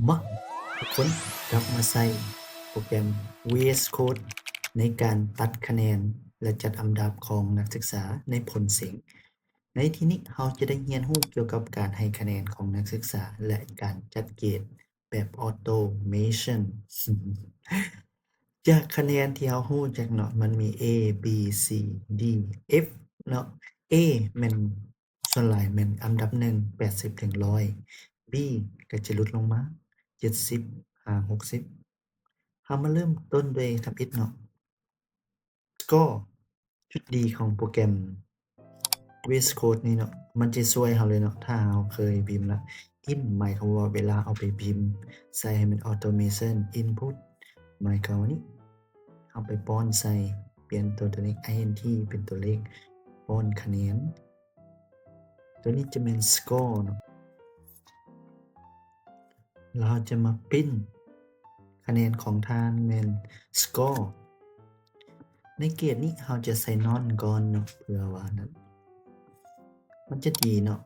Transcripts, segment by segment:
ມາ ທຸກຄົນກັບມາໃຊ້ໂປຣແກຣມ VS Code ໃນການຕັດຄະແນນ ແລະ ຈັດອຳດັບຂອງນັກສຶກສາໃນຜົນເສັງ. ໃນທີ່ນີ້ເຮົາຈະໄດ້ຮຽນຮູ້ກ່ຽວກັບການໃຫ້ຄະແນນຂອງນັກສຶກສາ ແລະ ການຈັດເກຣດແບບ automation. ຈາກຄະແນນທີ່ເຮົາຮູ້ຈັກເນາະ ມັນມີ A B C D F ເນາະ. A ແມ່ນ ສ່ວນຫຼາຍແມ່ນອັນດັບໜຶ່ງ ແປດສິບເຖິງຮ້ອຍ, B ກໍຈະຫຼຸດລົງມາ ເຈັດສິບ ຫາ ຫົກສິບ. ເຮົາມາເລີ່ມຕົ້ນດ້ວຍທຳອິດເນາະ Score. ຈຸດດີຂອງໂປຣແກຣມ VS Code ນີ້ເນາະ ມັນຈະຊ່ວຍເຮົາເລີຍເນາະ ຖ້າເຮົາເຄີຍພິມລະ int ໝາຍຄວາມວ່າເວລາເອົາໄປພິມໃສ່ໃຫ້ມັນ automation input ໝາຍຄວາມວ່ານີ້ ເຮົາໄປປ້ອນໃສ່ ປ່ຽນຕົວ ຕົວນີ້ int ເປັນຕົວເລກ ປ້ອນຄະແນນ. ຕົວນີ້ຈະແມ່ນ score ເນາະ ແລ້ວເຮົາຈະມາ print ຄະແນນຂອງທ່ານແມ່ນ score. ໃນເກດນີ້ເຮົາຈະໃສ່ none ກ່ອນເນາະ ເພື່ອວ່ານັ້ນ ມັນຈະດີເນາະ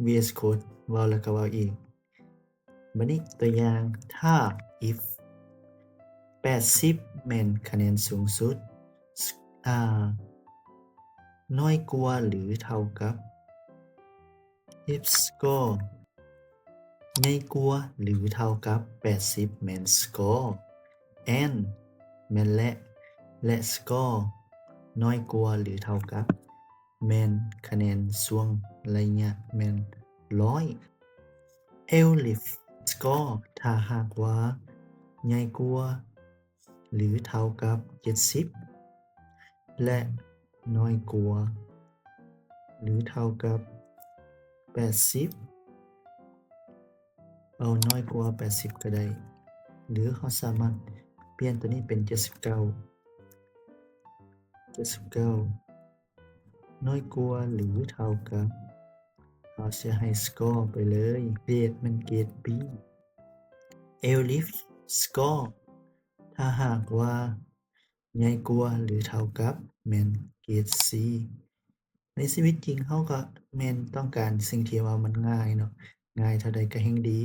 VS Code ເວົ້າແລ້ວກໍເວົ້າອີກ. ບາດນີ້ຕົວຢ່າງ ຖ້າ if ແປດສິບແມ່ນຄະແນນສູງສຸດ ອາ ນ້ອຍກວ່າ ຫຼື ເທົ່າກັບ if score ໃຫຍ່ກວ່າ ຫຼື ເທົ່າກັບ ແປດສິບ ແມ່ນ score and ແມ່ນ ແລະ ແລະ score ນ້ອຍກວ່າ ຫຼື ເທົ່າກັບ ແມ່ນຄະແນນຊ່ວງໄລຍະແມ່ນ ຮ້ອຍ. Else if score ຖ້າຫາກວ່າໃຫຍ່ກວ່າ ຫຼື ເທົ່າກັບ ເຈັດສິບ ແລະ ນ້ອຍກວ່າ ຫຼື ເທົ່າກັບ ແປດສິບ ເອົາ ນ້ອຍກວ່າ ແປດສິບ ກໍໄດ້ ຫຼື ເຮົາສາມາດປ່ຽນຕົວນີ້ເປັນ ເຈັດສິບເກົ້າ ເຈັດສິບເກົ້າ ນ້ອຍກວ່າ ຫຼື ເທົ່າກັບ ເຮົາຈະໃຫ້ score ໄປເລີຍ ເກຣດແມ່ນເກຣດ B. Else if score ຖ້າຫາກວ່າໃຫຍ່ກວ່າ ຫຼື ເທົ່າກັບ ແມ່ນເກຣດ C. ໃນຊີວິດຈິງເຮົາກໍແມ່ນຕ້ອງການສິ່ງທີ່ວ່າມັນງ່າຍເນາະ ງ່າຍເທົ່າໃດກໍແຮ່ງດີ.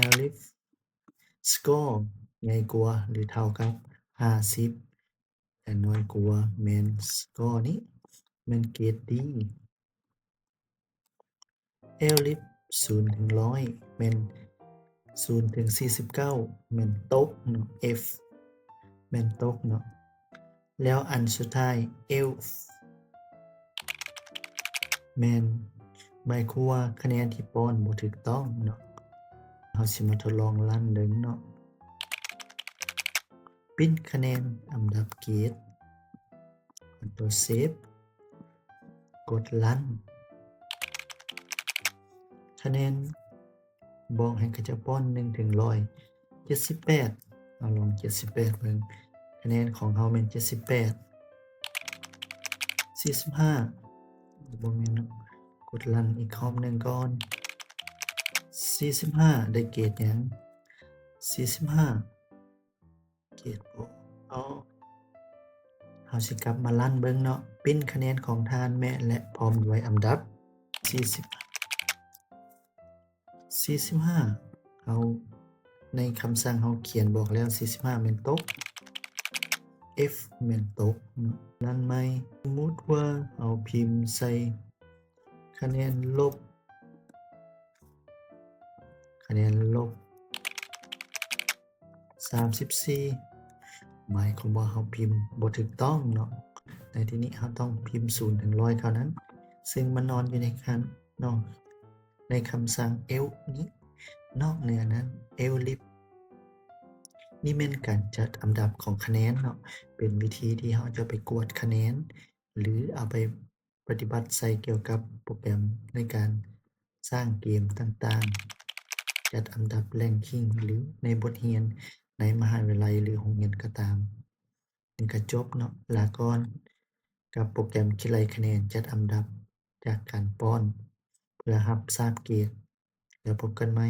Else if score ໃຫຍ່ກວ່າ ຫຼື ເທົ່າກັບ ຫ້າສິບ ແລະ ນ້ອຍກວ່າ ແມ່ນ score ນີ້ ແມ່ນເກຣດ D. Else if ສູນເຖິງຮ້ອຍ ແມ່ນ ສູນເຖິງສີ່ສິບເກົ້າ ແມ່ນຕົກເນາະ F ແມ່ນຕົກເນາະ. ແລ້ວອັນສຸດທ້າຍ Else ແມ່ນ ໝາຍຄວາມວ່າຄະແນນທີ່ປ້ອນບໍ່ຖືກຕ້ອງເນາະ. ເຮົາຊິມາທົດລອງຣັນເບິ່ງເນາະ print ຄະແນນ ອຳດັບເກຣດ ກົດຕົວ save ກົດຣັນ ຄະແນນ ບອກໃຫ້ເຂົາເຈົ້າປ້ອນ ໜຶ່ງເຖິງຮ້ອຍ ເຈັດສິບແປດ ເຮົາລອງ ເຈັດສິບແປດ ເບິ່ງ ຄະແນນຂອງເຮົາແມ່ນ ເຈັດສິບແປດ. ສີ່ສິບຫ້າ ບໍ່ແມ່ນເນາະ ກົດຣັນອີກຮອບໜຶ່ງກ່ອນ. ສີ່ສິບຫ້າ ໄດ້ເກຣດຫຍັງ? ສີ່ສິບຫ້າ ເກຣດບໍ່ອອກ. ເຮົາຊິກັບມາຣັນເບິ່ງເນາະ print ຄະແນນຂອງທ່ານແມະ ແລະ ພ້ອມດ້ວຍອຳດັບ ສີ່ສິບ ສີ່ສິບຫ້າ ເຮົາ ໃນຄຳສັ່ງເຮົາຂຽນບອກແລ້ວ ສີ່ສິບຫ້າ ແມ່ນຕົກ F ແມ່ນຕົກເນາະ. ຣັນໃໝ່ ສົມມຸດວ່າເຮົາພິມໃສ່ຄະແນນລົບ ຄະແນນລົບສາມສິບສີ່ ໝາຍຄວາມວ່າເຮົາພິມບໍ່ຖືກຕ້ອງເນາະ. ໃນທີ່ນີ້ເຮົາຕ້ອງພິມ ສູນເຖິງຮ້ອຍ ເທົ່ານັ້ນ ຊຶ່ງມັນນອນຢູ່ໃນຂັ້ນນອກ ໃນຄຳສັ່ງ else ນີ້. ນອກເໜືອນັ້ນ else if ນີ້ແມ່ນການຈັດອຳດັບຂອງຄະແນນເນາະ ເປັນວິທີທີ່ເຮົາຈະໄປກວດຄະແນນ ຫຼື ເອົາໄປ ປະຕິບັດໃຊ້ກ່ຽວກັບໂປຣແກຣມໃນການສ້າງເກມຕ່າງໆ, ຈັດອຳດັບ ranking ຫຼື ໃນບົດຮຽນໃນມະຫາວິທະຍາໄລ ຫຼື ໂຮງຮຽນກໍຕາມ. ນີ້ກໍຈົບເນາະ, ລາກ່ອນກັບໂປຣແກຣມຄິດໄລ່ຄະແນນຈັດອຳດັບຈາກການປ້ອນເພື່ອຮັບຊາບເກດ. ແລ້ວພົບກັນໃໝ່.